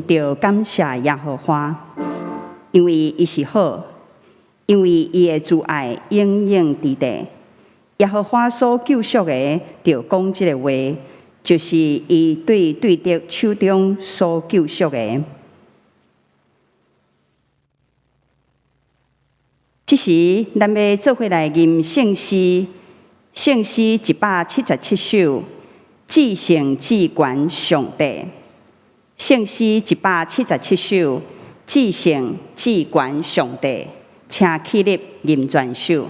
著感謝耶和華，因為伊是好，因為伊的慈愛永永佇地。耶和華所救贖的，著講這个話，就是伊對對敵手中所救贖的。這時，咱欲做伙來吟聖詩，聖詩177首，至聖至懸上帝。聖詩177首，至聖至懸上帝，請起立吟全首。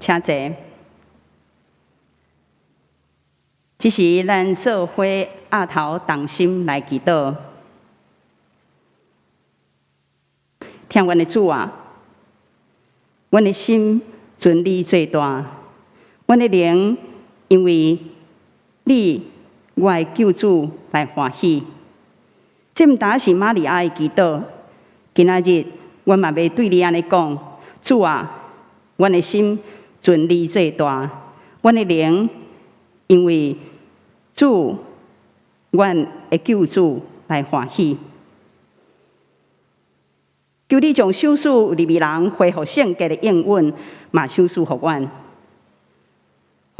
請坐。這時，咱做伙額頭同心來祈禱。疼阮的主啊，阮的心尊你做大，阮的靈因為你，我的救主來歡喜。這毋但是瑪利亞的祈禱，今仔日阮嘛欲對你按呢講，主啊，阮的心尊你做大，阮的靈因為主，阮的救主來歡喜。求你將賞賜利未人恢復聖潔的應允，嘛賞賜予阮，予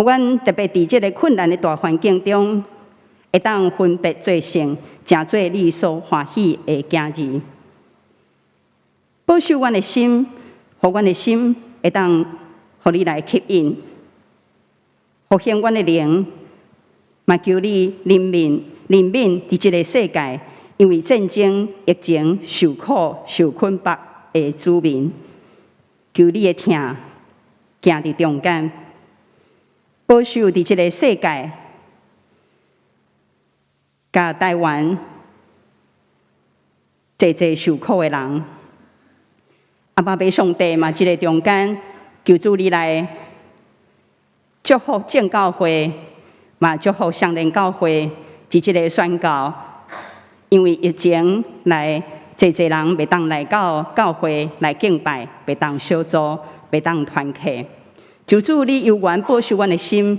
阮特別佇這个困難的大環境中，會當分別做聖，成做你所歡喜的囝兒。保守阮的心，予阮的心會當予你來吸引，復興阮的靈，嘛求你憐憫憐憫佇這个世界，因為戰爭、疫情受苦、受捆縛的子民，求你的疼行佇中間，保守佇這个世界，佮台灣濟濟受苦的人。阿爸父上帝嘛，這个中間，求主你來祝福正教會，嘛祝福雙連教會，佇這个宣告。因為疫情來，濟濟人袂當來到教會來敬拜，袂當小組，袂當團契。求主你猶原保守阮的心，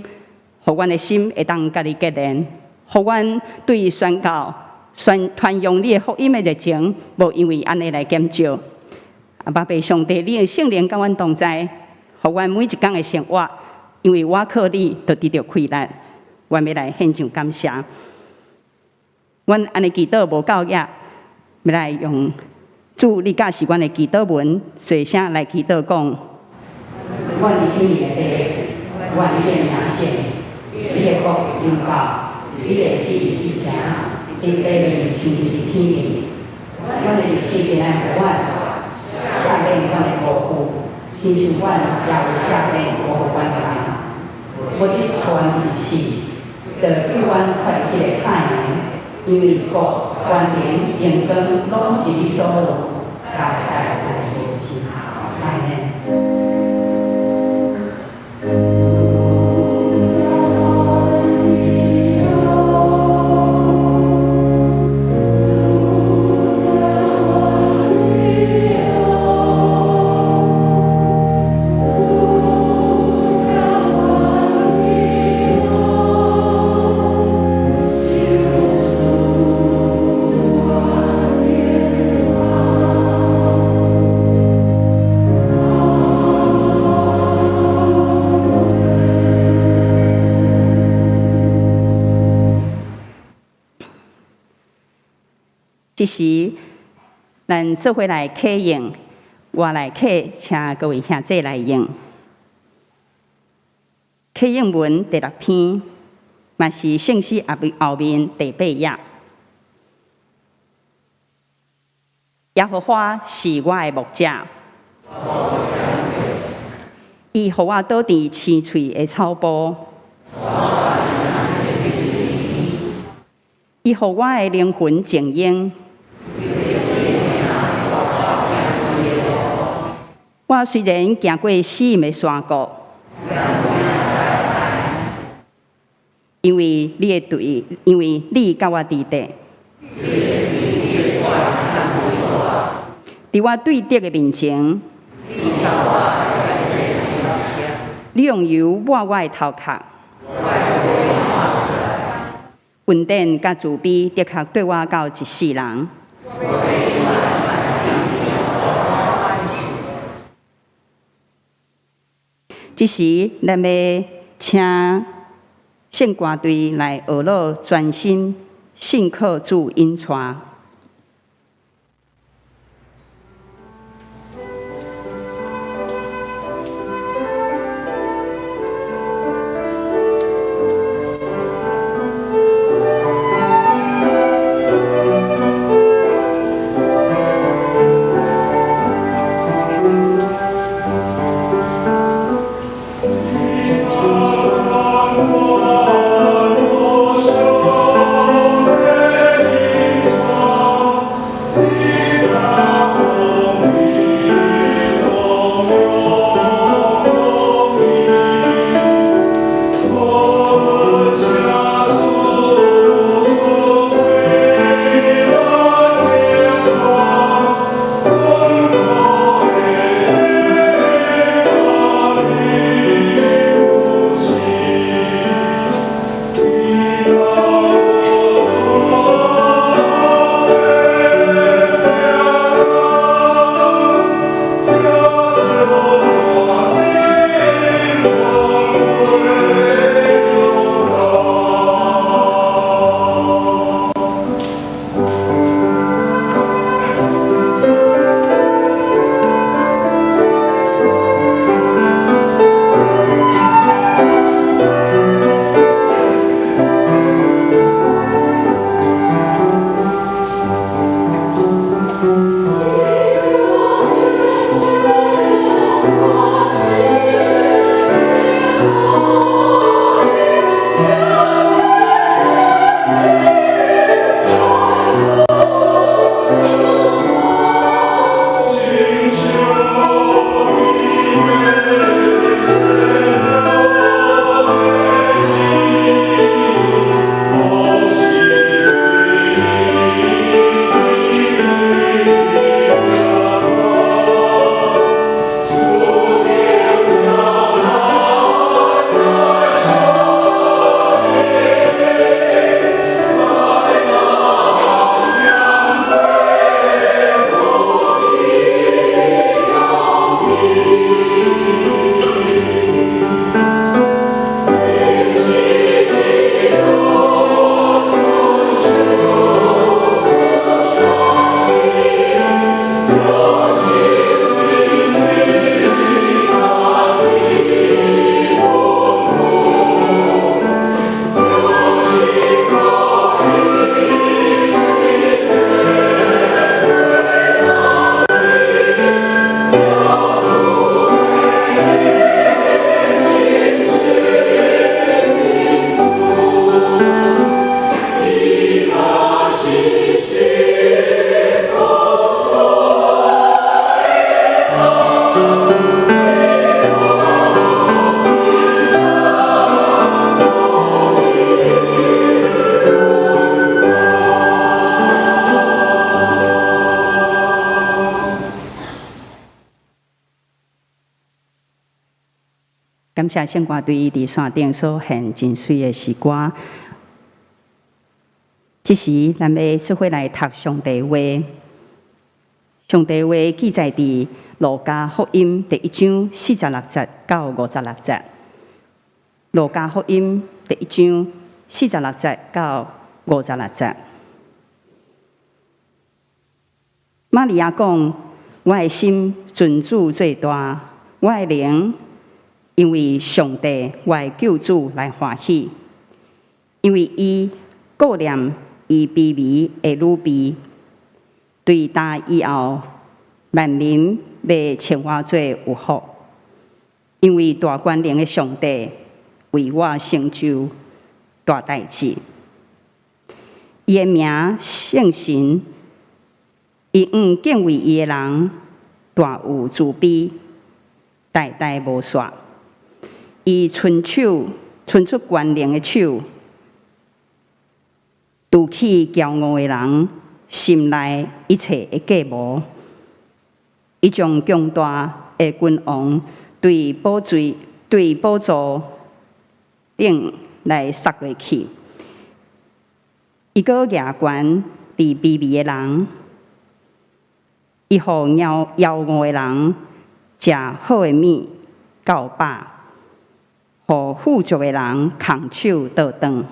予阮的心會當佮你結連，予阮對宣告、宣傳揚你的福音的熱情，無因為按呢來減少。阿爸父上帝，你的聖靈佮阮同在，予阮每一工的生活，因為倚靠你，就得著氣力。阮欲來獻上感謝。阮按呢祈禱無夠額，欲來用主你教示阮的祈禱文，細聲來祈禱講。阮佇天的父，願你的名聖，你的國臨到，你的旨意行，佇地面親像佇天頂。阮的食今仔予阮，赦免阮的過犯，親像阮也有赦免辜負阮的人。無得予阮入試，著救阮脫離彼个歹的。因為國、權能、榮光，攏是你所有，代代來世之。阿們。這時，咱做伙來啟應，我來啟，請各位兄弟來應。啟應文第六篇，嘛是聖詩後面第八頁。耶和華是我的牧者，伊予我倒佇青翠的草埔，伊予我的靈魂靜養。我雖然行過死蔭的山谷，因為你的對，因為你佮我佇咧。佇我對敵的面前，你用油抹我的頭殼，恩典佮慈悲的確綴我到一世人。這時，咱欲請聖歌隊來學樂專心信靠主引帶。感謝聖歌隊佇山頂所獻真媠的詩歌。這時，咱欲做伙來讀上帝話。上帝話記載佇路加福音第一章四十六節到五十六節。路加福音第一章四十六節到五十六節。瑪利亞講：我的心尊主做大，我的靈因為上帝我的救主來歡喜，因為伊顧念伊卑微的女婢。對今以後，萬民欲稱我做有福，因為大權能的上帝為我成就大代誌。伊的名聖神，伊向敬畏伊的人大有慈悲，代代無煞。伊伸手伸出權能的手，除去驕傲的人心內一切的計謀。伊將強大的君王對寶座頂來殺落去。伊閣舉懸佇卑微的人，伊予枵餓的人食好的物夠飽，予富足的人空手倒轉。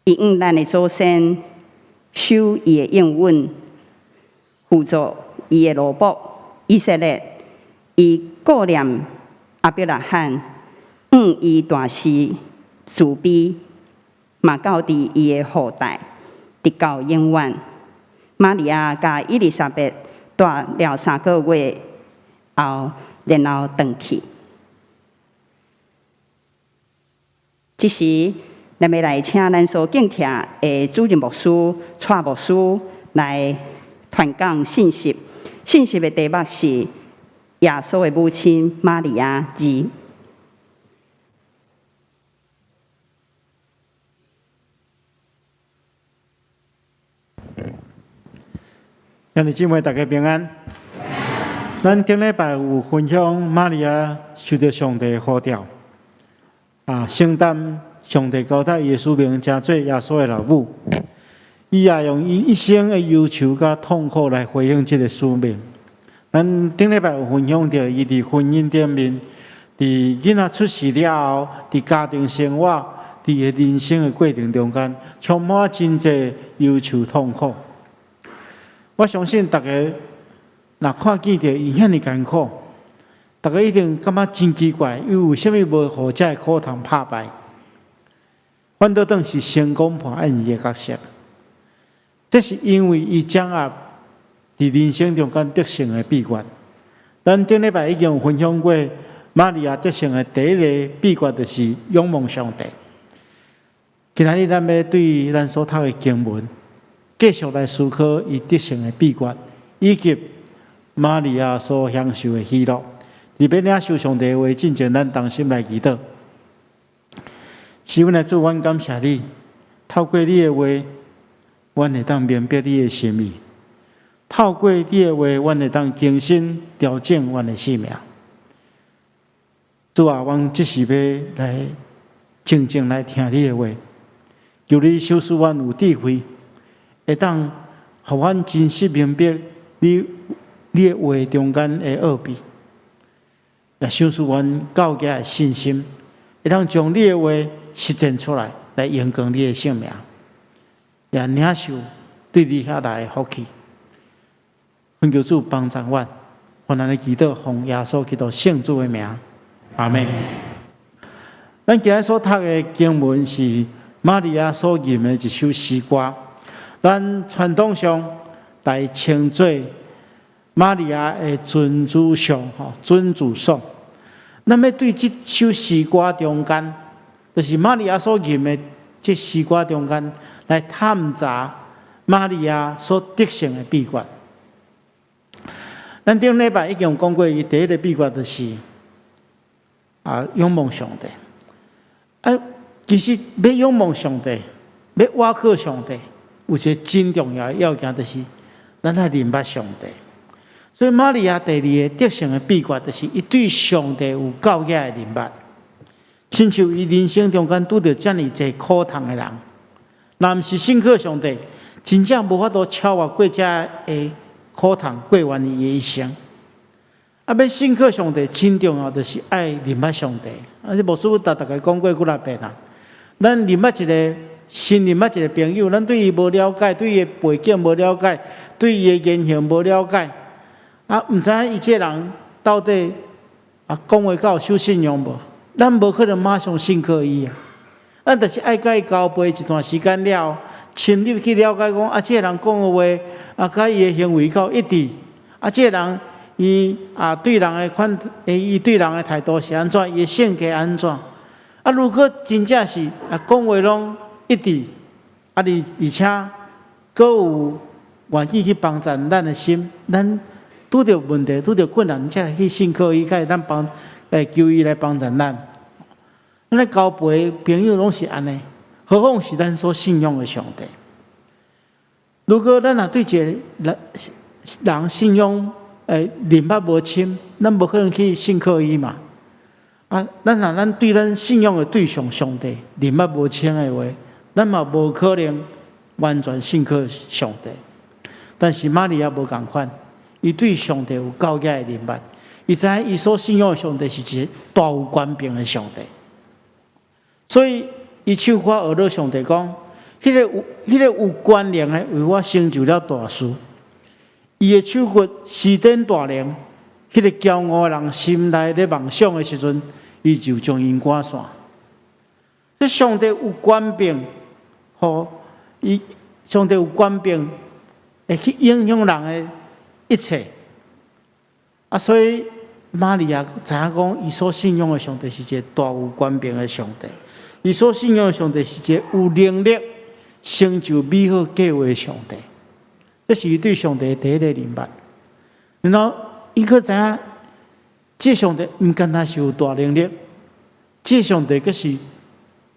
伊向咱的祖先守伊的應允，扶助伊的奴僕以色列。伊顧念亞伯拉罕，向伊大施慈悲，嘛到佇伊的後代，直到永遠。瑪利亞佮伊麗莎白蹛了3個月後，然後轉去。這時，咱欲來請咱所敬重的主任牧師、蔡牧師來傳講信息。信息的題目是耶穌的母親瑪利亞二。兄弟姊妹，大家平安。咱頂禮拜有分享瑪利亞受著上帝呼召，承擔上帝交託伊的使命，成做耶穌的老母。伊也用伊一生的憂愁佮痛苦來回應這个使命。咱頂禮拜有分享著，伊佇婚姻頂面，佇囡仔出世了後，佇家庭生活，佇伊人生的過程中間，充滿真濟憂愁痛苦。我相信大家若看見著伊遐爾艱苦，大家一定感覺真奇怪，伊為啥物無予這个苦痛拍敗？反倒當是成功扮演伊的角色。這是因為伊掌握佇人生中間得勝的秘訣。咱頂禮拜已經有分享過，瑪利亞得勝的第一个秘訣就是仰望上帝。今仔日咱欲對咱所讀的經文，繼續來思考伊得勝的秘訣，以及瑪利亞所享受的喜樂。佇欲領受上帝的話進前，咱同心來祈禱。是阮的主，阮感謝你，透過你的話，阮會當明白你的心意；透過你的話，阮會當更新調整阮的生命。主啊，阮這時欲來靜靜來聽你的話，求你賞賜阮有智慧，會當予阮真實明白你的話中間的奧秘，也賞賜阮夠額的信心，會當將你的話實踐出來，來榮光你的聖名，也領受對你遐來的福氣。懇求主幫助阮，阮按呢祈禱，奉耶穌基督聖主的名，阿們。咱今日所讀的經文是瑪利亞所吟的一首詩歌。咱傳統上來稱做瑪利亞的尊主頌，吼，尊主頌。咱欲對這首詩歌中間，就是瑪利亞所吟的這詩歌中間，來探查瑪利亞所得勝的秘訣。咱頂禮拜已經講過，伊第一个秘訣就是仰望上帝。其實欲仰望上帝，欲倚靠上帝，有一个真重要的要件，就是咱愛認捌上帝。所以瑪利亞第二個得勝的秘訣，就是伊對上帝有夠額的認捌。親像伊人生中間拄著遮爾濟苦痛的人，若毋是信靠上帝，真正無法度超越過這个苦痛，過完伊的一生。欲信靠上帝，真重要，就是愛認捌上帝。這牧師共大家講過幾若遍啦。咱認捌一个新認捌一個朋友，咱對伊無了解，對伊的背景無了解，對伊的言行無了解，啊，毋知影伊這個人到底啊講話敢有守信用無？咱無可能馬上信靠伊啊！咱就是愛佮伊交陪一段時間了後，深入去了解講啊，這個人講的話啊，佮伊的行為敢有一致？啊，這個人伊啊對人的款，伊對人的態度是按怎？伊的性格按怎？啊，如果真正是啊講話攏一致，啊而且閣有願意去幫助咱的心，咱拄著問題、拄著困難，才去信靠伊，才會當幫求伊來幫助咱。咱咧交陪朋友攏是按呢，何況是咱所信仰的上帝。如果咱若對一個人人信仰認捌無深，咱無可能去信靠伊嘛。啊，咱若咱對咱信仰的對象上帝認捌無深的話，咱嘛無可能完全信靠上帝。但是瑪利亞無仝款，伊對上帝有夠額的認捌，伊知影伊所信仰的上帝是一個大有權柄的上帝，所以伊唱歌學了上帝講，彼個有權能的為我成就了大事，伊的手骨施展大能，彼個驕傲的人心內咧妄想的時陣，伊就將𪜶趕散。這上帝有權柄，予伊上帝有權柄會去影響人的一切。啊，所以瑪利亞知影講，伊所信仰的上帝是一個大有權柄的上帝，伊所信仰的上帝是一個有能力成就美好計劃的上帝。這是伊對上帝的第一個認捌。然後伊閣知影，這上帝毋單單是有大能力，這上帝閣是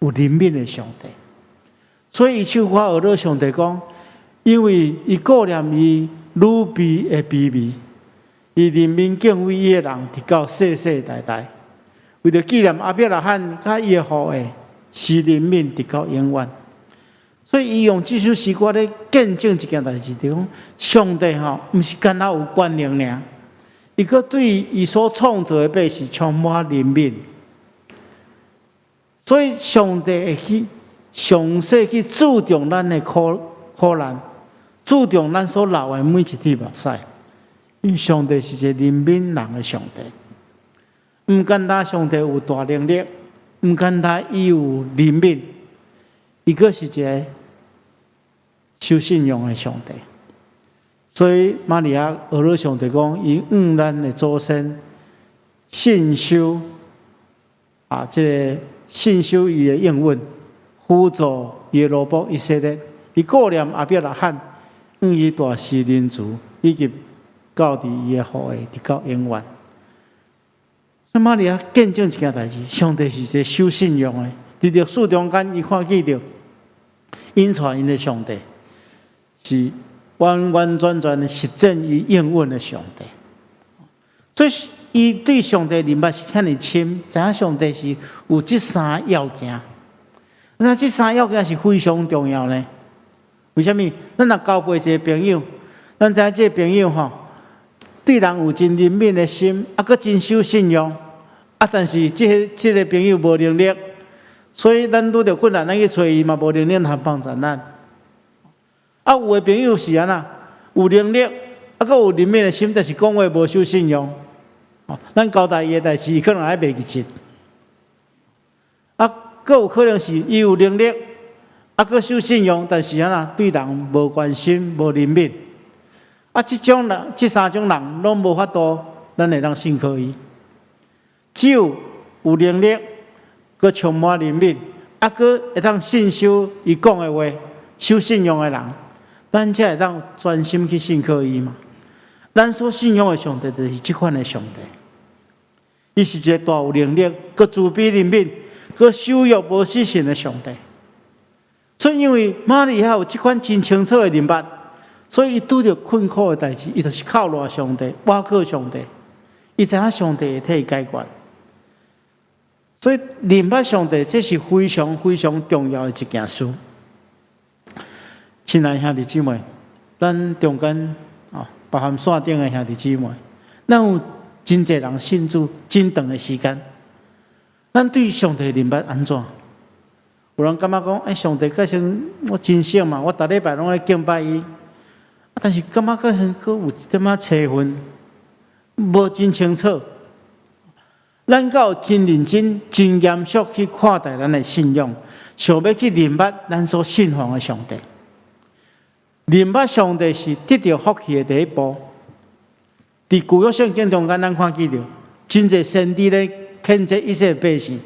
有憐憫的上帝。所以伊唱歌學了上帝講，因為伊顧念伊女婢的卑微，伊憐憫敬畏伊的人，直到世世代代。為著紀念亞伯拉罕佮伊的後裔，施憐憫直到永遠。所以伊用這首詩歌咧見證一件代誌，就講上帝吼，毋是干焦有權能爾，伊閣對伊所創造的百姓充滿憐憫。所以上帝會去詳細去注重咱的苦難，注重咱所流的每一滴目屎。因為上帝是一個憐憫人的上帝，毋簡單上帝有大能力，毋簡單伊有憐憫，伊閣是一個守信用的上帝。所以瑪利亞學了上帝講，伊向咱的祖先信守啊，這個信守伊的應允，輔助伊的奴僕以色列，伊顧念亞伯拉罕，向伊大施仁慈，以及教導伊的後裔，直到永遠。所以瑪利亞見證一件代誌，上帝是一個守信用的。佇歷史中間，伊看見著，𪜶帶𪜶的上帝是完完全全的實踐伊應允的上帝。所以，伊對上帝認捌是遐爾深，知影上帝是有這三要件。那這三要件是非常重要呢。為啥物？咱若交陪一個朋友，咱知影這個朋友吼，對人有真憐憫的心，啊，閣真守信用，啊，但是這個朋友無能力，所以咱拄著困難，咱去揣伊嘛無能力通幫助咱。啊，有的朋友是按怎？有能力，啊，閣有憐憫的心，但是講話無守信用。哦，咱交代伊的代誌，伊可能還袂記得。啊，閣有可能是伊有能力，啊，閣守信用，但是按怎對人無關心、無憐憫。啊，這種人，這三種人攏無法度，咱會當信靠伊。只有有能力，閣充滿憐憫，啊，閣會當信守伊講的話、守信用的人，咱才會當專心去信靠伊嘛。咱所信仰的上帝就是這款的上帝，伊是一個大有能力、閣慈悲憐憫、閣守約無失信的上帝。所以，因為瑪利亞有這款真清楚的認捌，所以伊拄著困苦的代誌，伊就是靠賴上帝，倚靠上帝。伊知影上帝會替伊解決。所以認捌上帝，這是非常非常重要的一件事。親愛兄弟姊妹，咱中間啊，包含線頂的兄弟姊妹，咱有真濟人信主真長的時間，咱對上帝認捌按怎？有人感覺講，欸，上帝閣算我真熟嘛，我逐禮拜攏咧敬拜伊，啊，但是感覺閣算閣有一點仔差分，無真清楚。咱敢有真認真、真嚴肅去看待咱的信仰，想欲去認捌咱所信奉的上帝。認捌上帝是得著福氣的第一步。佇舊約聖經中間，咱看見著真濟先知咧譴責以色列百姓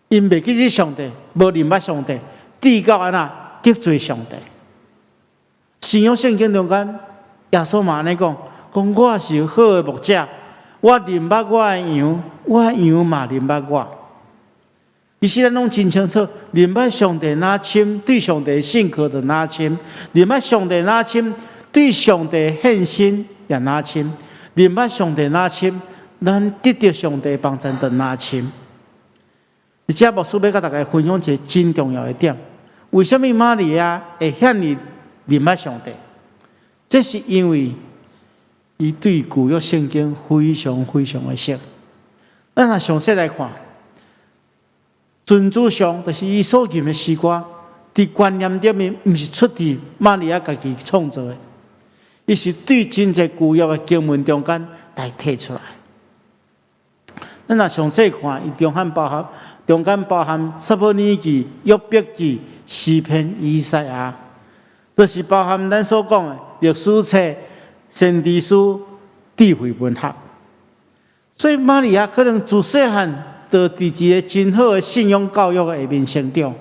，𪜶袂記得上帝，無認捌上帝，直到按怎得罪上帝。新約聖經中間，耶穌嘛按呢講，講我是好的牧者，我認捌我的羊，我的羊嘛認捌我。其實咱攏真清楚，認捌上帝若深，對上帝信靠就若深；認捌上帝若深，對上帝獻身也若深；認捌上帝若深，咱得著上帝幫助就若深。而且牧師欲佮大家分享一个真重要的點：為啥物瑪利亞會遐爾認捌上帝？這是因為伊對舊約聖經非常非常的熟。咱若詳細來看，尊主頌就是伊所吟的詩歌，佇觀念頂面，毋是出佇瑪利亞家己創造的，伊是對真濟舊約的經文中間來提出來。咱若詳細看，伊中間包含撒母耳記、約伯記、詩篇、以賽亞，就是包含咱所講的歷史冊、先知書、智慧文學。所以瑪利亞可能自細漢就佇一个真好的信仰教育的下面成長，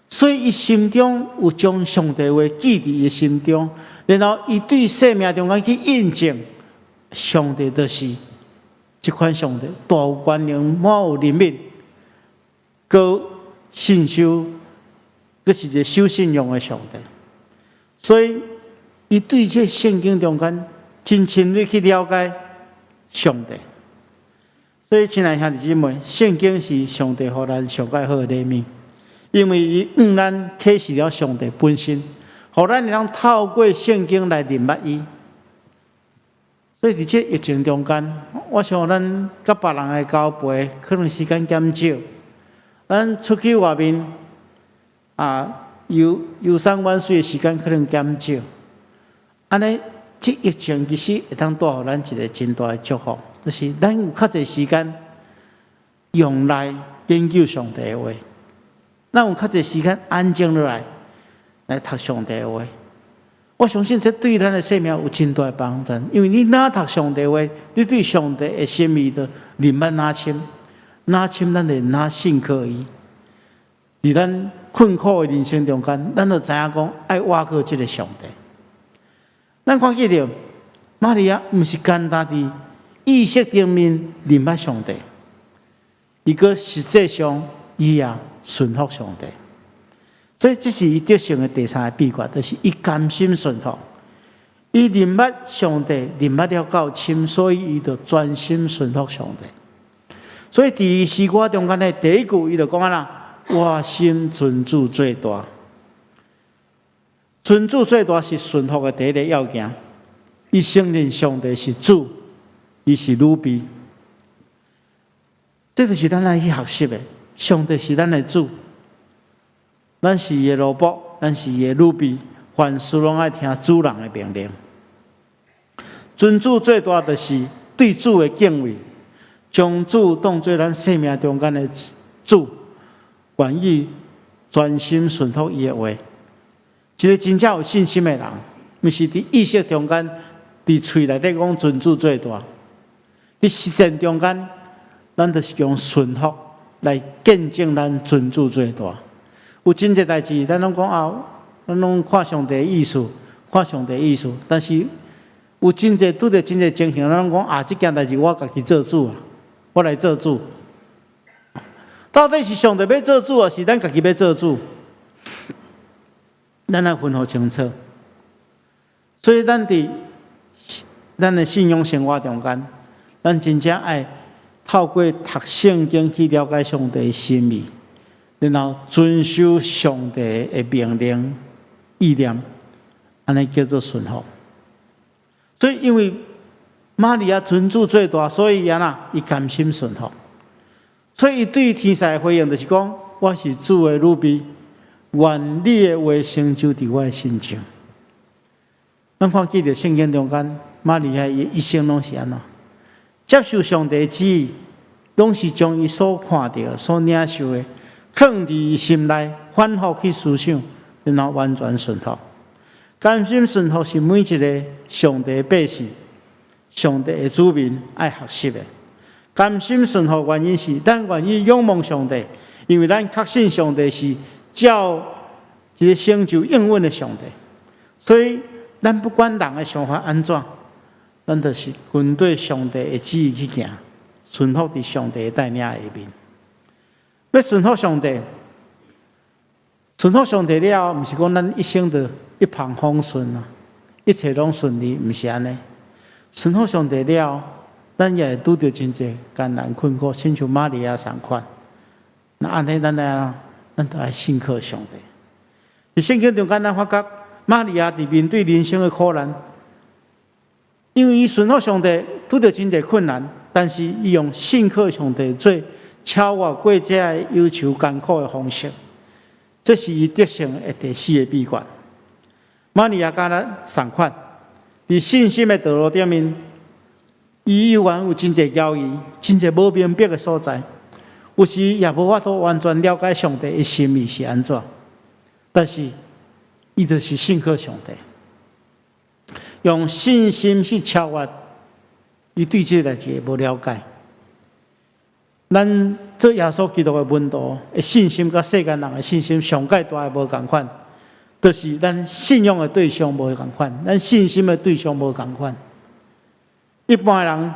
所以伊心中有將上帝話記佇伊心中，然後伊對生命中間去印證上帝就是這款上帝，大有權能，滿有憐憫，閣信守，閣是一个守信用的上帝。所以，伊對這聖經中間真深入去了解上帝。所以，親愛兄弟姊妹，聖經是上帝予咱上蓋好的禮物，因為伊向咱啟示了上帝本身，予咱會當透過聖經來認捌伊。所以，佇這疫情中間，我想咱佮別人的交陪可能時間減少，咱出去外面啊，遊遊山玩水的時間可能減少。按呢，這疫情其實會當帶予咱一个真大的祝福，就是咱有較濟時間用來研究上帝的話，咱有較濟時間安靜落來來讀上帝的話。我相信這對咱的生命有真大的幫助，因為你若讀上帝話，你對上帝的心意就認捌若深，若深咱就若信靠伊。佇咱困苦的人生中間，咱就知影講愛倚靠這个上帝。咱看見著瑪利亞毋是簡單佇意識頂面認捌上帝，伊閣實際上伊也順服上帝。所以這是伊得勝的第三个秘訣，就是伊甘心順服。伊認捌上帝，認捌了夠深，所以伊就專心順服上帝。所以佇詩歌中間的第一句，伊就講按怎，我心尊主做大。尊主做大是順服的第一个要件。伊承認上帝是主，伊是女婢。這就是咱愛去學習的。上帝是咱的主，咱是伊的奴僕，咱是伊的女婢，凡事攏愛聽主人的命令。尊主做大，就是對主的敬畏，將主當做咱生命中間的主，願意專心順服伊的話。一个真正有信心的人，毋是佇意識中間，佇喙內底講尊主做大，佇實踐中間，咱就是用順服來見證咱尊主做大。有真濟代誌，咱攏講啊，咱攏看上帝意思，看上帝意思。但是有真濟拄著真濟情形，咱攏講啊，這件代誌我家己做主啊，我來做主。到底是上帝欲做主，抑是咱家己欲做主？咱愛分予清楚。所以咱佇咱的信仰生活中間，咱真正愛透過讀聖經去了解上帝的心意，然後遵守上帝的命令、意念，按呢叫做順服。所以，因為瑪利亞尊主做大，所以按怎，伊甘心順服。所以，伊對天使的回應就是講：我是主的女婢，願你的話成就佇我的身上。咱看見著聖經中間，瑪利亞伊一生攏是按怎？接受上帝旨意，攏是將伊所看著、所領受的，囥佇伊心內，反覆去思想，然後完全順服。甘心順服是每一个上帝百姓、上帝的子民愛學習的。甘心順服原因是，咱願意仰望上帝，因為咱確信上帝是照一个成就應允的上帝，所以咱不管人的想法按怎，咱就是跟綴上帝的旨意去行，順服佇上帝的帶領下面。欲順服上帝，順服上帝了後，毋是講咱一生就一帆風順啊，一切攏順利，毋是按呢。順服上帝了後，咱也會拄著真濟艱難困苦，親像瑪利亞仝款。那按呢，咱來啊，咱都愛信靠上帝。佇聖經中間，咱發覺瑪利亞佇面對人生的苦難，因為伊順服上帝，拄著真濟困難，但是伊用信靠上帝做超越過這个憂愁艱苦的方式，這是伊得勝的第四个秘訣。瑪利亞佮咱仝款，佇信心的道路頂面，伊猶原有真濟猶豫、真濟無明白的所在，有時也無法度完全了解上帝的心意是按怎，但是伊就是信靠上帝，用信心去超越伊對這个代誌的無了解。咱做耶穌基督的門徒的信心，佮世間人的信心上蓋大的無仝款，就是咱信仰的對象無仝款，咱信心的對象無仝款。一般人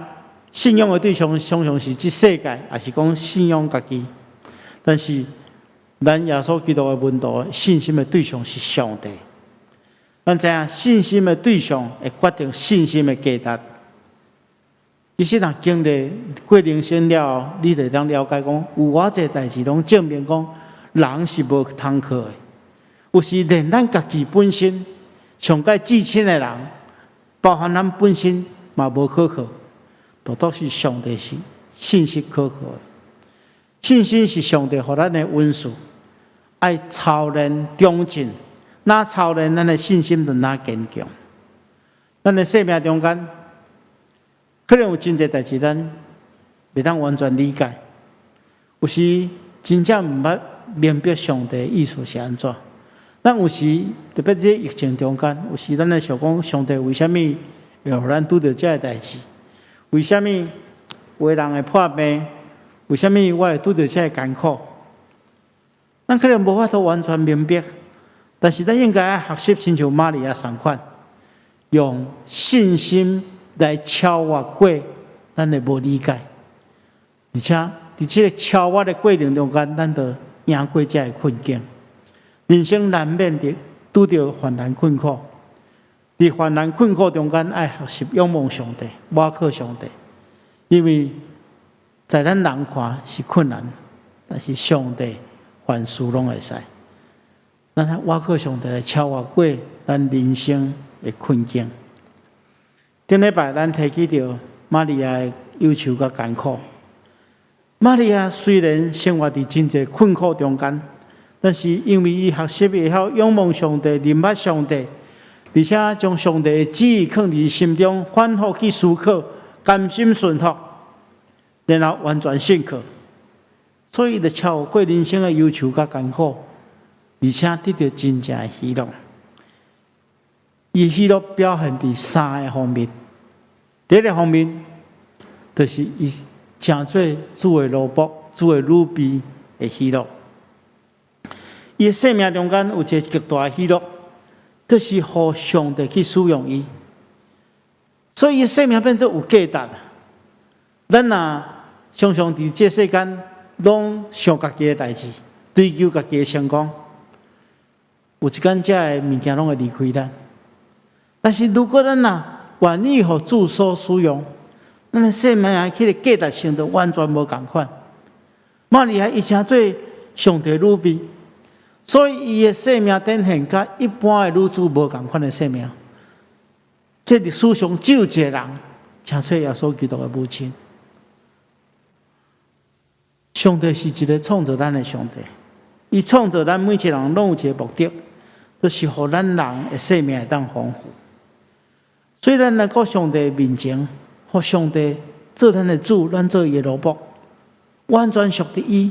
信仰的對象常常是這世界，抑是講信仰家己。但是咱耶穌基督的門徒信心的對象是上帝。咱知影信心的對象會決定信心的價值。其實，若經歷過人生了後，你就會當了解講，有偌濟代誌攏證明講，人是無通靠的。有時連咱家己本身上蓋至親的人，包含咱本身嘛無可靠，獨獨是上帝是信實可靠的。信心是上帝予咱的恩賜，愛操練長進，若操練咱的信心就若堅強。咱的生命中間，可能有真濟代誌咱袂當完全理解，有時真正毋捌明白上帝的意思是按怎。咱有時特別這疫情中間，有時咱咧想講，上帝為啥物會予咱拄著這个代誌？為啥物有的人會破病？為啥物我會拄著這个艱苦？咱可能無法度完全明白，但是咱應該愛學習親像瑪利亞仝款，用信心來超越過咱的無理解，而且佇這个超越的過程中間，咱就贏過這个困境。人生難免的拄著患難困苦，佇患難困苦中間，愛學習仰望上帝，倚靠上帝，因為在咱人看是困難，但是上帝凡事攏會使。咱倚靠上帝來超越過咱人生的困境。頂禮拜咱提起著瑪利亞的憂愁佮艱苦。瑪利亞雖然生活佇真濟困苦中間，但是因為伊學習會曉仰望上帝、認捌上帝，而且將上帝的旨意囥佇心中，反覆去思考，甘心順服，然後完全信靠，所以就超過人生的憂愁佮艱苦，而且得著真正的喜樂。伊喜樂表現佇三个方面。第一个方面，就是伊成做主的奴僕、主的女婢的喜樂。伊的生命中間有一个極大的喜樂，就是予上帝去使用伊，所以伊生命變做有價值。咱若常常佇這世間攏想家己的代誌，追求家己的成功，有一天這个物件攏會離開咱。但是如果咱若願意予主所使用，咱的生命彼个價值性就完全無仝款。瑪利亞伊成做上帝女婢，所以伊的生命展現佮一般的女子無仝款的生命。這歷史上只有一个人，成做耶穌基督的母親。上帝是一个創造咱的上帝，伊創造咱每一個人攏有一個目的，就是予咱人的生命會當豐富。所以咱來到上帝面前，予上帝做咱的主，咱做伊的奴僕，完全屬佇伊。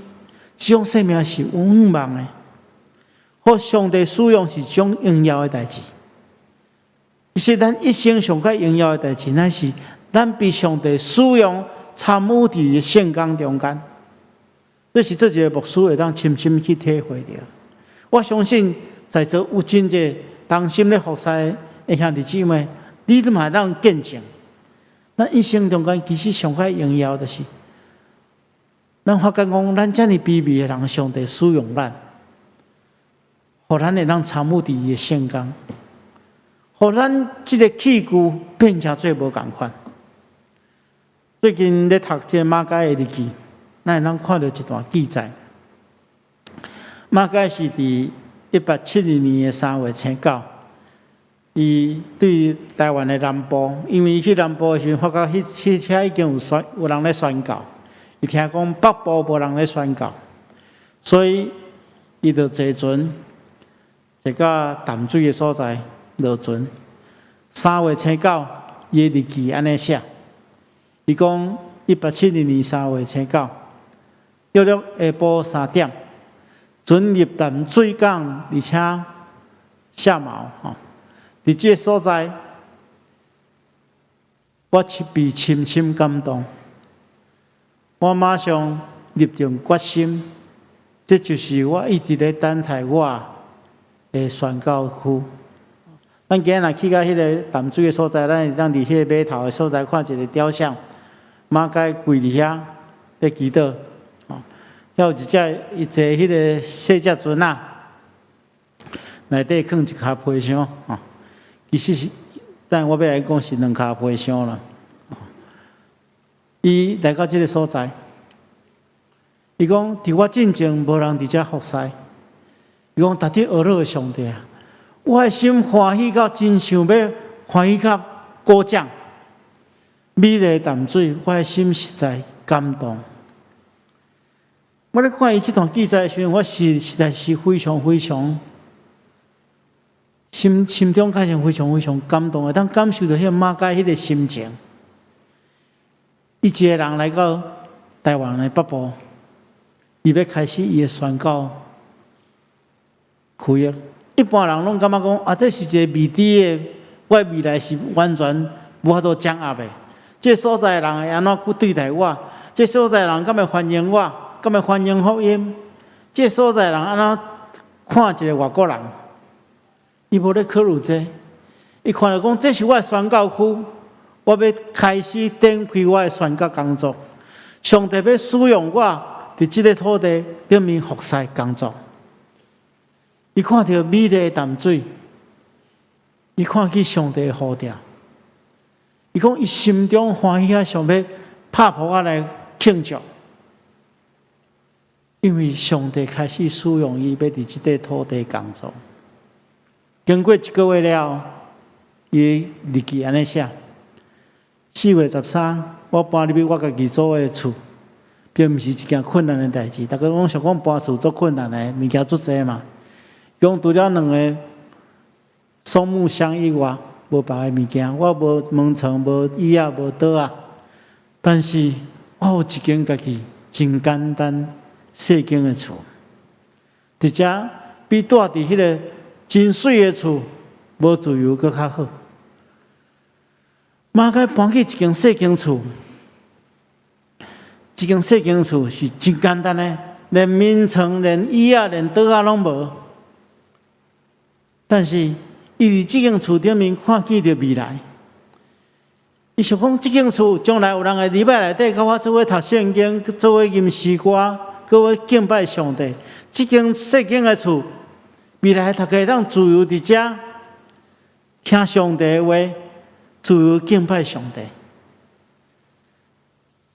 這種生命是有向望的，予上帝使用是一種榮耀的代誌。其實咱一生上較榮耀的代誌，乃是咱被上帝使用參與佇聖工中間。這是做一個牧師會當深深去體會著。我相信在座有真濟同心咧服侍的兄弟姊妹，你都嘛會當見證。咱一生中間其實上較榮耀就是，咱發覺講，咱遮爾卑微的人，上帝使用咱，予咱會當參與佇伊的聖工，予咱這个器具變成做無仝款。最近咧讀這个馬偕的日記，咱會當看著一段記載。馬偕是佇1872年的3月初9，伊對台灣的南部，因為伊去南部的時陣，發覺彼遐已經有人咧宣教，伊聽講北部無人咧宣教，所以伊就坐船，坐到淡水的所在落船。3月初9，伊的日記按呢寫，伊講1872年3月初9，約略下晡3點，船入淡水港，而且下錨吼。佇這个所在，我被深深感動。我馬上立定決心，這就是我一直咧等待我的宣教區。咱今日若去到彼个淡水的所在，咱會當佇彼个碼頭的所在看一个雕像，馬偕跪佇遐咧祈禱。吼，遐有一隻伊坐彼个細隻船仔，內底囥一跤皮箱，吼。其實是，但我欲來講是兩跤皮箱啦。伊來到這个所在，伊講佇我進前無人佇遮服侍。伊講值得學樂的上帝啊，我的心歡喜到真想欲歡喜到鼓掌。美麗淡水，我的心實在感動。我咧看伊這段記載的時陣，我是實在是非常非常心中開始非常非常感動，會當感受著彼個馬偕彼个心情。伊一个人來到台灣的北部，伊欲開始伊的宣教區域。一般人攏感覺講啊，這是一個未知的，我的未來是完全無法度掌握的。這个所在的人會按怎去對待我？這个所在的人敢會歡迎我？敢會歡迎福音？這个所在的人按怎看一个外國人？伊無咧考慮這個，伊看著講，這是我的宣教區，我欲開始展開我的宣教工作。上帝欲使用我佇這个土地頂面服侍工作。伊看著美麗的淡水，伊看見上帝的呼召，伊講伊心中歡喜啊，想欲拍噗仔來慶祝，因為上帝開始使用伊，欲佇這塊土地工作。經過一個月了，伊日記按呢寫：4月13，我搬入去我家己租的厝，並毋是一件困難的代誌。逐家攏想講搬厝足困難的，物件足濟嘛。講除了兩个松木箱以外，無別的物件。我無門床、無椅仔、無桌仔，但是我有一間家己真簡單細間的厝，佇遮比蹛佇彼个真媠的厝無自由，閣較好。馬偕搬去一間細間厝，這間細間厝是真簡單的，連眠床、連椅仔、連桌仔攏無。但是，伊佇這間厝頂面看見著未來。伊想講，這間厝將來有人會禮拜內底佮我做伙讀聖經，做伙吟詩歌，佮我敬拜上帝。這間細間的厝，未來大家會當自由佇遮聽上帝的話，自由敬拜上帝。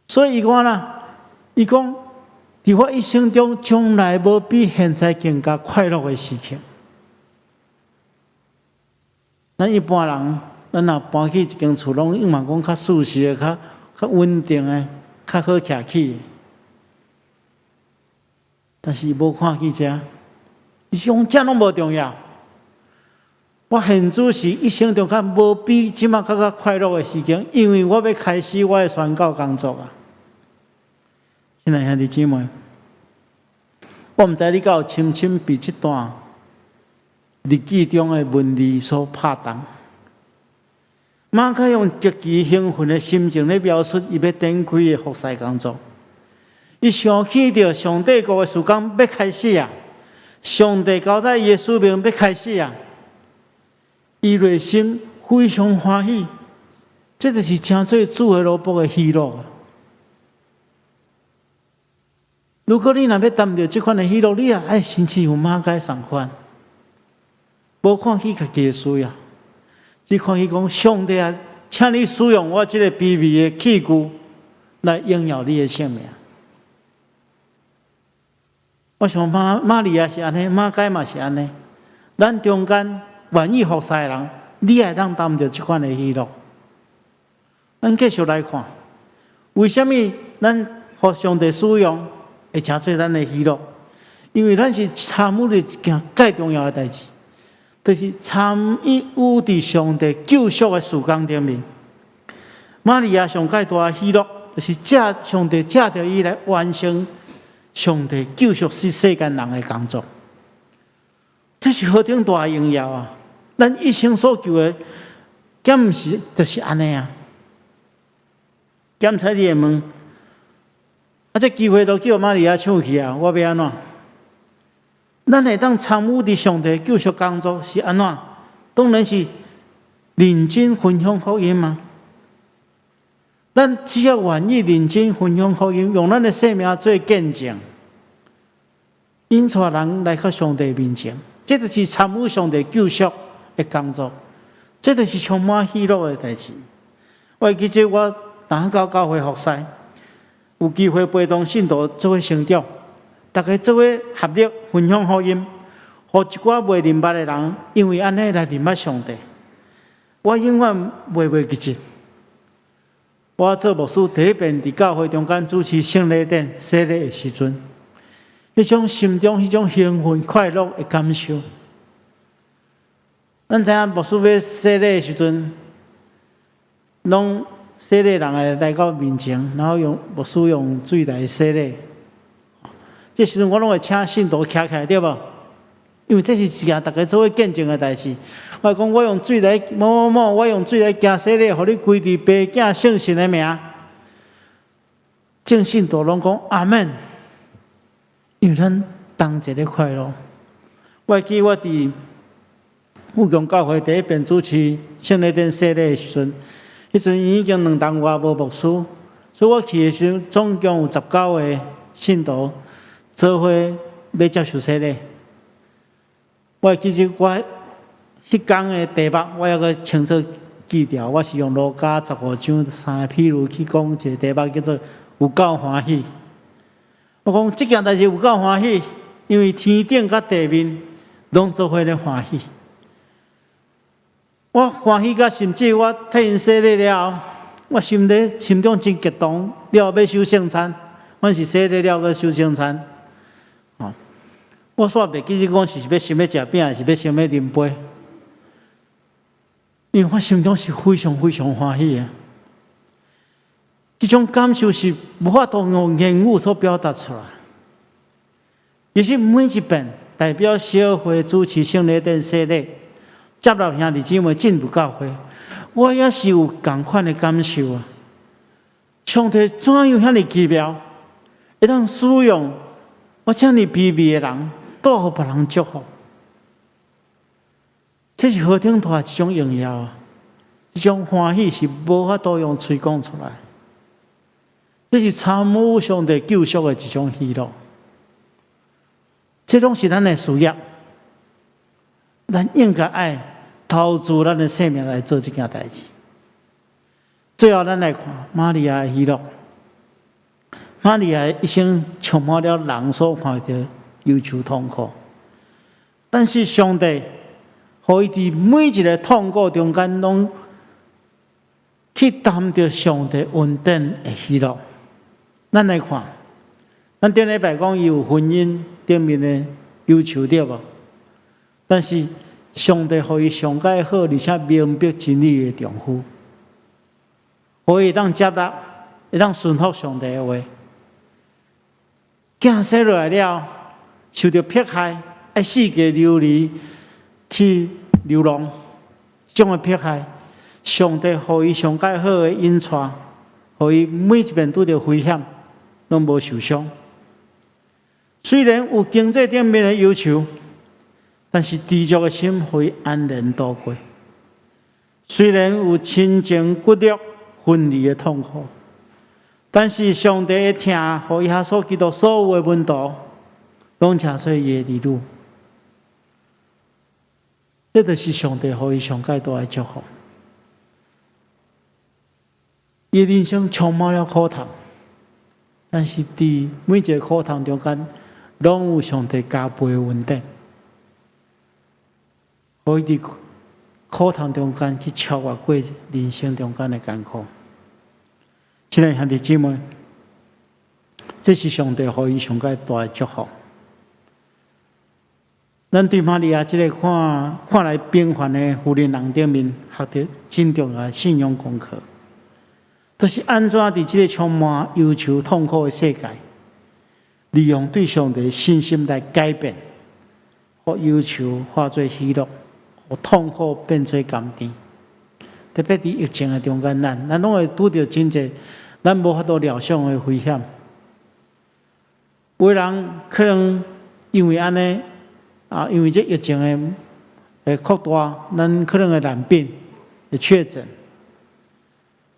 所以伊講啦，伊講佇我一生中，從來無比現在更加快樂的時刻。咱一般人，咱若搬去一間厝，攏希望講較舒適的、較較穩定的、較好徛起的。但是伊無看見這，伊講這攏無重要。我現主時一生中間無比這馬較較快樂的時間，因為我欲開始我的宣教工作啊！親愛兄弟姊妹，我毋知你敢有深深被這段日記中的文字所拍動。馬可用極其興奮的心情咧描述伊欲展開的服侍工作。伊想起著上帝國的事工欲開始啊！上帝交代伊的使命欲開始啊！伊內心非常歡喜，這就是稱做主的奴僕的喜樂啊！如果你若欲擔著這款的喜樂，你也愛親像馬可仝款，無看起家己的需要，只看起講上帝啊，請你使用我這个卑微的器具來榮耀你的聖名。我想瑪瑪利亞是按呢，馬該嘛是按呢，咱中間願意服侍的人，你也會當擔著這款的喜樂。咱繼續來看，為啥物咱予上帝使用會成做咱的喜樂？因為咱是參與一件蓋重要的代誌，就是參與佇上帝救贖的事工頂面。瑪利亞上蓋大的喜樂，就是藉上帝藉著伊來完成上帝救贖世世間人的工作。這是何等大的榮耀啊！咱一生所求的，敢毋是就是按呢啊？檢查你會問，啊，這機會都叫瑪利亞搶去啊！我欲按怎？咱會當參與佇上帝救贖工作是按怎？當然是認真分享福音嘛。咱只要願意認真分享福音，用咱的生命做見證，引帶人來到上帝面前，這就是參與上帝救贖的工作，這就是充滿喜樂的代誌。我會記得我當到教會服侍，有機會陪同信徒做伙成長，大家做伙合力分享福音，予一寡未認捌的人，因為按呢來認捌上帝。我永遠袂記得，我做牧師第一遍佇教會中間主持聖禮典洗禮的時陣，彼種心中彼種興奮快樂的感受。咱知影牧師欲洗禮的時陣，攏洗禮人會來到面前，然後用牧師用水來洗禮。這時陣我攏會請信徒徛起來，對無？因為這是一件大家做伙見證的代誌。我講我用水來某某某，我用水來行洗禮，予你歸佇爸囝聖神的名。眾信徒攏講阿門，因為咱同齊咧快樂。我會記我佇富強教會第一遍主持聖禮典洗禮的時陣，彼陣已經兩冬外無牧師，所以我去的時陣，總共有19個信徒做伙欲接受洗禮。我會記得我彼工的題目，我猶閣清楚記著，我是用路加十五章三个譬喻去講一個題目，叫做有夠歡喜。我講這件代誌有夠歡喜，因為天頂佮地面攏做伙咧歡喜。我歡喜甲甚至我替𪜶洗禮了後，我心裡心中真激動，了後欲守聖餐，阮是洗禮了閣守聖餐。哦，我煞袂記得講是欲先欲食餅，還是欲先欲啉杯，因為我心中是非常非常歡喜的。這種感受是無法度用言語所表達出來。其實每一遍代表小會主持聖禮典洗禮，接納兄弟姊妹進入教會，我也是有仝款的感受啊！上帝怎樣遐爾奇妙，會當使用我這爾卑微的人，帶予別人祝福，這是何等大一種榮耀啊！這種歡喜是無法度用喙講出來，這是參與上帝救贖的一種喜樂，這攏是咱的事業，咱應該愛投注咱的生命來做這件代誌。最後，咱來看瑪利亞的喜樂。瑪利亞一生充滿了人所看著憂愁痛苦，但是上帝予伊佇每一个痛苦中間，攏去擔著上帝恩典的喜樂。咱來看咱頂禮拜講伊有婚姻頂面的憂愁對無？但是上帝予伊上蓋好，而且明白真理的丈夫，予伊會當接納，會當順服上帝的話。囝生落來了，受著迫害，愛四界流離去流浪，這種的迫害，上帝予伊上蓋好的引帶，予伊每一遍拄著危險，攏無受傷。雖然有經濟頂面的憂愁，但是知足的心予伊安然度過。雖然有親情骨肉分離的痛苦，但是上帝的疼，予耶穌基督所有的門徒，攏成做伊的兒女。這就是上帝予伊上蓋大的祝福。伊的人生充滿了苦痛，但是佇每一個苦痛中間，攏有上帝加倍的恩典，予伊佇苦痛中間去超越過人生中間的艱苦。親愛兄弟姊妹，這是上帝予伊上蓋大的祝福。咱對瑪利亞這个看看來平凡的婦人人頂面，學著真重要的信仰功課，就是按怎佇這个充滿憂愁痛苦的世界，利用對上帝的信心來改變，予憂愁化做喜樂，予痛苦變做甘甜。特別佇疫情的中間，咱攏會拄著真濟咱無法度料想的危險。有的人可能因為按呢，啊，因為這疫情的擴大，咱可能會染病、會確診。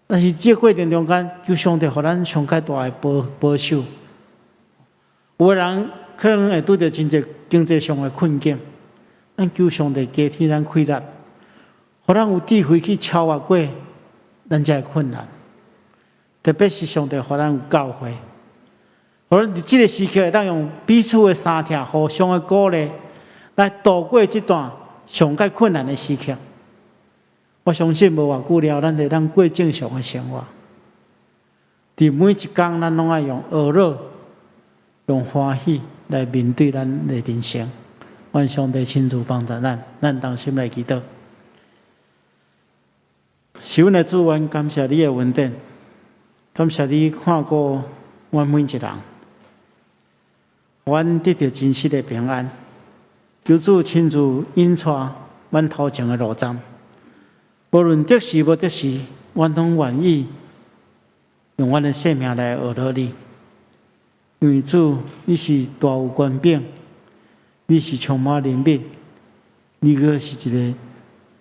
但是這個過程中間，求上帝予咱上蓋大的保守。有的人可能會拄著真濟經濟上的困境，咱求上帝加添咱氣力，予咱有智慧去超越過咱這个困難。特別是上帝予咱有教會，予咱佇這个時刻會當用彼此的相疼、互相的鼓勵，來度過這段上蓋困難的時刻。我相信無偌久了，咱會當過正常的生活。佇每一工，咱攏愛用喜樂、用歡喜來面對咱的人生。願上帝親自幫助咱，咱同心來祈禱。是阮的主，阮感謝你的恩典，感謝你看顧阮每一人，阮得著真實的平安。求主親自引帶阮頭前的路站，無論得時無得時，阮攏願意用阮的生命來學落你。因為主，你是大有權柄，你是充滿憐憫，你閣是一个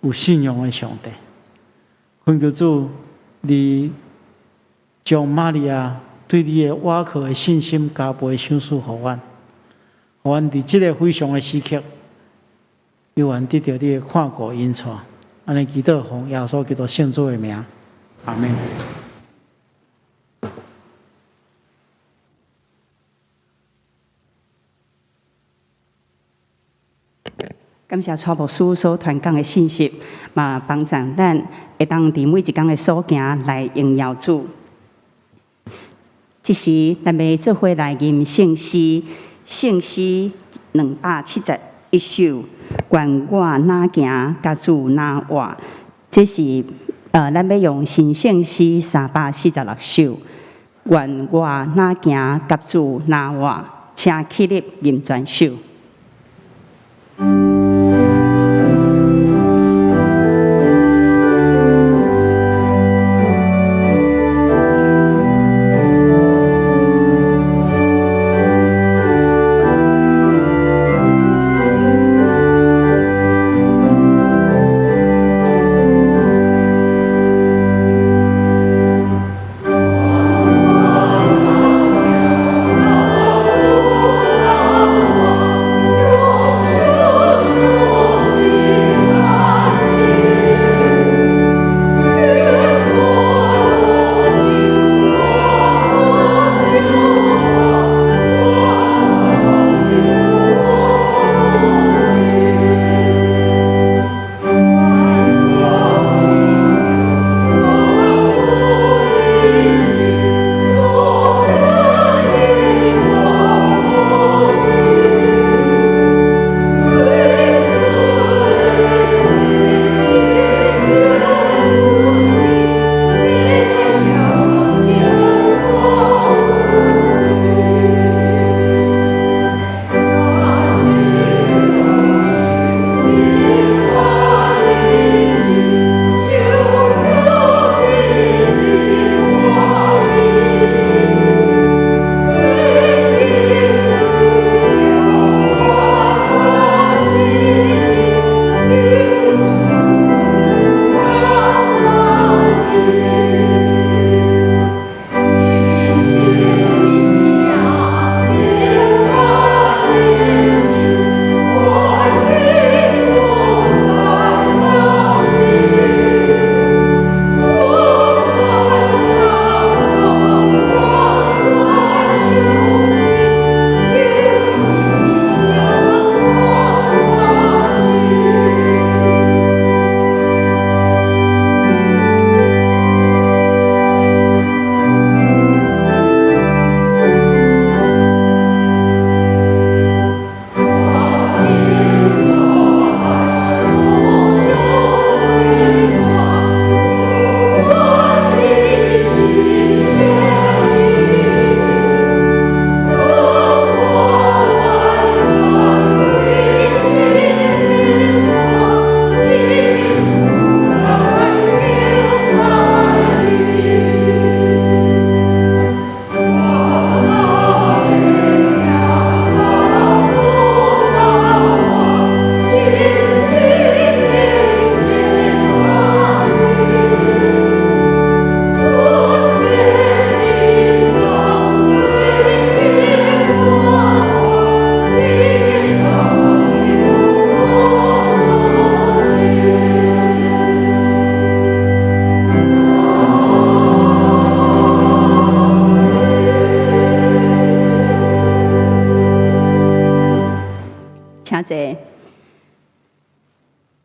有信仰的上帝。懇求主，你將瑪利亞對你的倚靠的信心加倍賞賜予阮，予阮佇這个非常的時刻，猶原得著你的看顧引帶。按呢祈禱，奉耶穌基督聖子的名，阿們。感謝蔡牧師所傳講的信息，嘛幫助咱會當佇每一工的所行來榮耀主。這時，咱欲做伙來吟聖詩，聖詩271首，願我若行，佮主若活。這是咱欲用新聖詩346首，願我若行，佮主若活，請起立吟全首。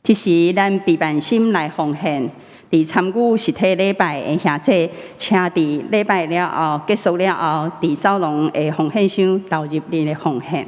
這時，咱備辦心來奉獻，佇參與實體禮拜的兄弟，請佇禮拜了後結束了後，佇走廊的奉獻箱投入恁的奉獻。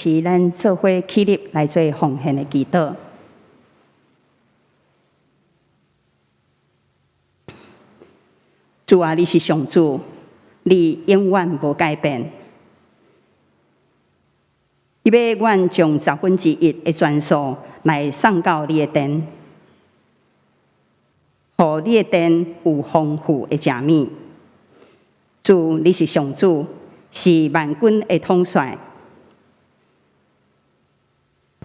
是咱做伙起立來做奉獻的祈禱。主啊，你是上主，你永遠無改變。你欲阮將十分之一的全數來送到你的殿，予你的殿有豐富的食物。主，你是上主，是萬軍的統帥。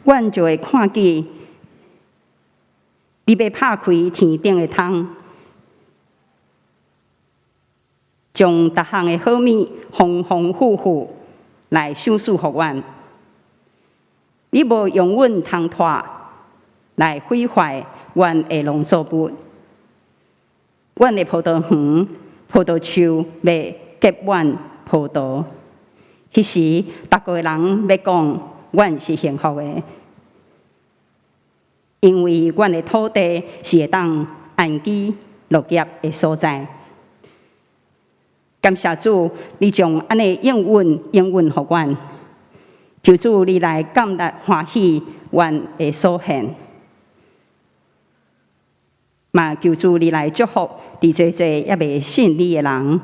阮就會看見你欲拍開天頂的窗，將逐項的好物豐豐富富來賞賜予阮。你無容阮蟲豸來毀壞阮的農作物，阮的葡萄園、葡萄樹欲結滿葡萄。彼時，逐國人欲講阮是幸福的，因為阮的土地是會當安居樂業的所在。感謝主，你將按呢應允應允予阮，求主你來感恩歡喜阮的所獻，嘛求主你來祝福佇濟濟猶未信你的人，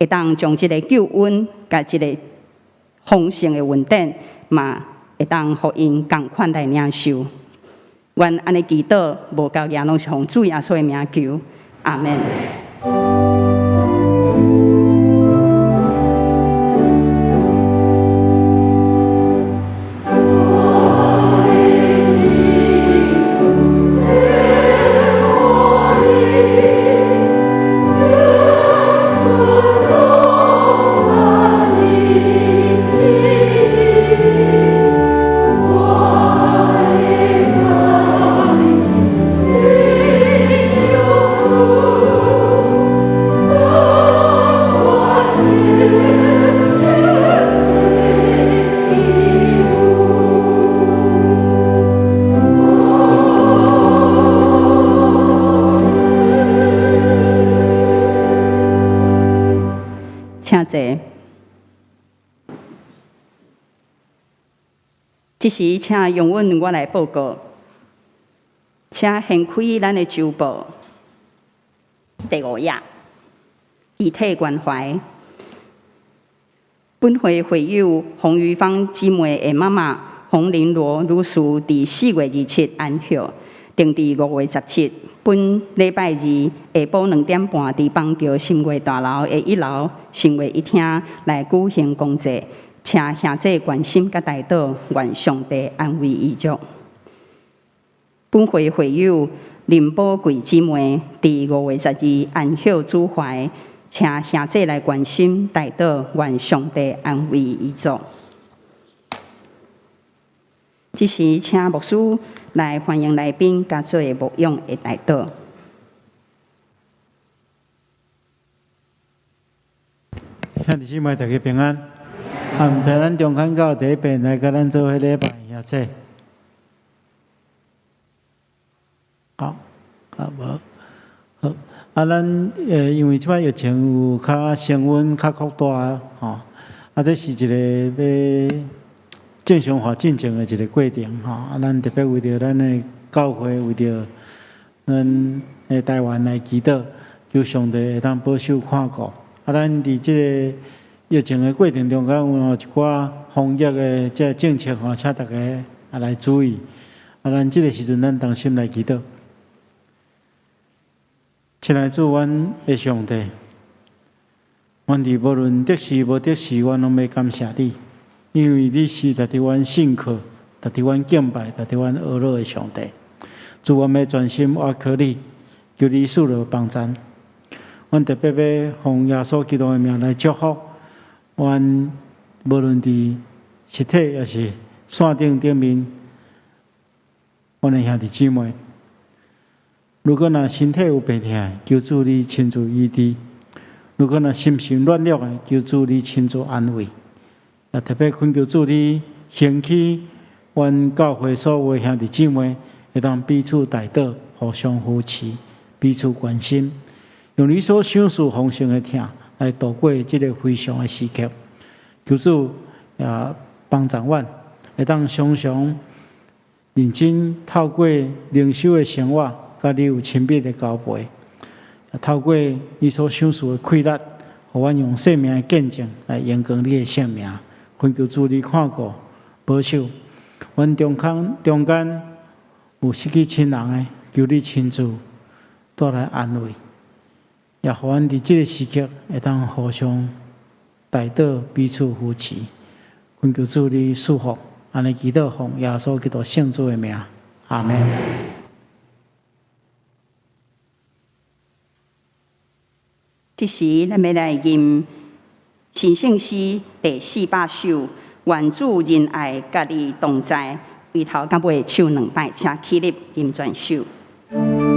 會當將這个救恩佮這个豐盛的恩典，嘛會當予𪜶仝款來領受。阮按呢祈禱，無交也攏是奉主耶穌的名求，阿們。請坐。這時，請容允我來報告，請掀開咱的週報第五頁，遺體關懷。本會會友洪玉芳姊妹的媽媽洪玲羅女士，佇4月27安息，定佇5月17，本禮拜二下晡2點半，佇邦橋新月大樓的一樓新月一廳來舉行公祭，請兄弟關心佮代禱，願上帝安慰遺族。本會會友林寶貴姊妹，佇5月12安息主懷，請兄弟來關心代禱，願上帝安慰遺族。這時，請牧師來歡迎來賓，佮做牧養的代禱。兄弟姊妹，大家平安。啊，毋知咱中間教第一遍來佮咱做伙禮拜，兄弟。好，啊無好。啊，咱因為這擺疫情有較升溫、較擴大吼，啊，這是一个欲正常化進程的一个過程吼。啊，咱特別為著咱的教會，為著咱的台灣來祈禱，求上帝會當保守看顧。啊，咱佇這个疫情的過程中間有一寡防疫的這政策吼，請大家也來注意。啊，咱這个時陣，咱同心來祈禱。親愛的主，阮的上帝，阮佇無論得時無得時，阮攏欲感謝你，因為你是值得阮信靠、值得阮敬拜、值得阮學樂的上帝。主，阮欲專心倚靠你，求你賜予幫贊。阮特別欲奉耶穌基督的名來祝福，阮無論佇實體抑是線頂頂面，阮的兄弟姊妹，如果若身體有病痛，求主你親自醫治；如果若心神軟弱的，求主你親自安慰。也特別懇求主你興起，阮教會所有兄弟姊妹，會當彼此代禱，互相扶持，彼此關心，用你所賞賜豐盛的疼來度過這个非常的時刻。求主也幫助阮，會當常常認真透過靈修的生活，佮你有親密的交陪，透過你所賞賜的氣力，予阮用生命的見證來榮光你的聖名。懇求主你看顧保守，阮中間有失去親人的，求你親自帶來安慰，也予阮佇這个時刻會當互相代禱，彼此扶持。懇求主你賜福，按呢祈禱奉耶穌基督聖子的名，阿門。這時，咱欲來吟神聖詩第400首，願主仁愛佮你同在，開頭佮尾唱兩擺，請起立吟全首。請坐。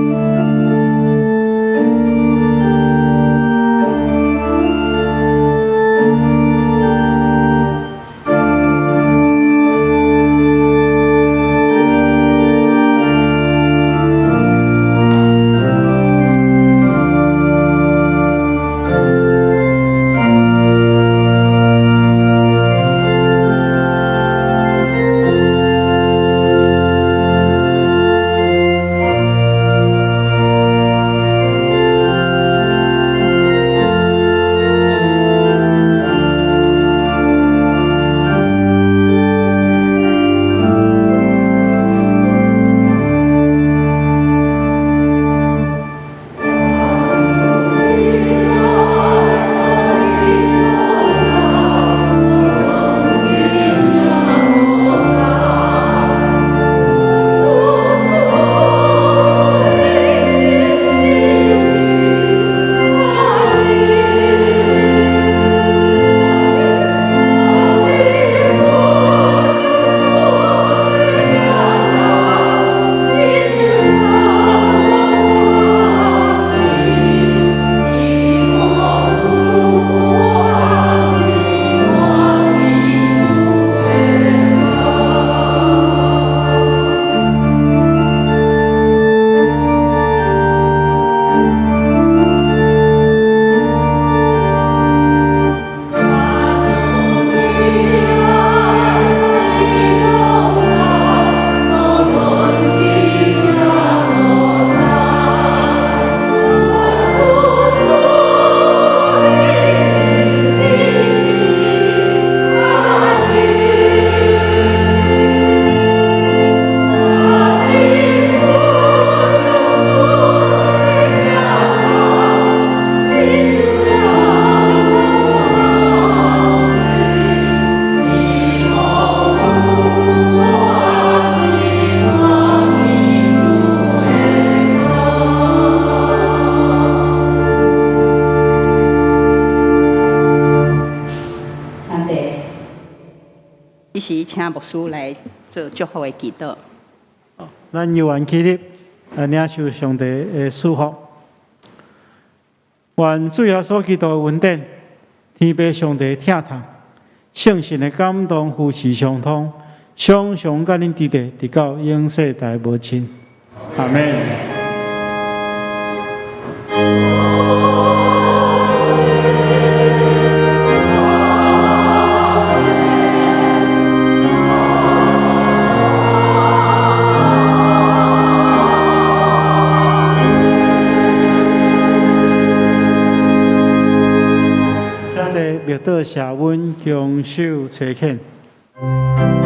這時請牧師來做祝福的祈禱。咱猶原起立，來領受上帝的祝福。願主耶穌基督的恩典、天父上帝的疼痛、聖神的感動、扶持相通，常常佮恁佇咧，直到永世代無盡。阿們。請坐。得到赦阮，享受差遣。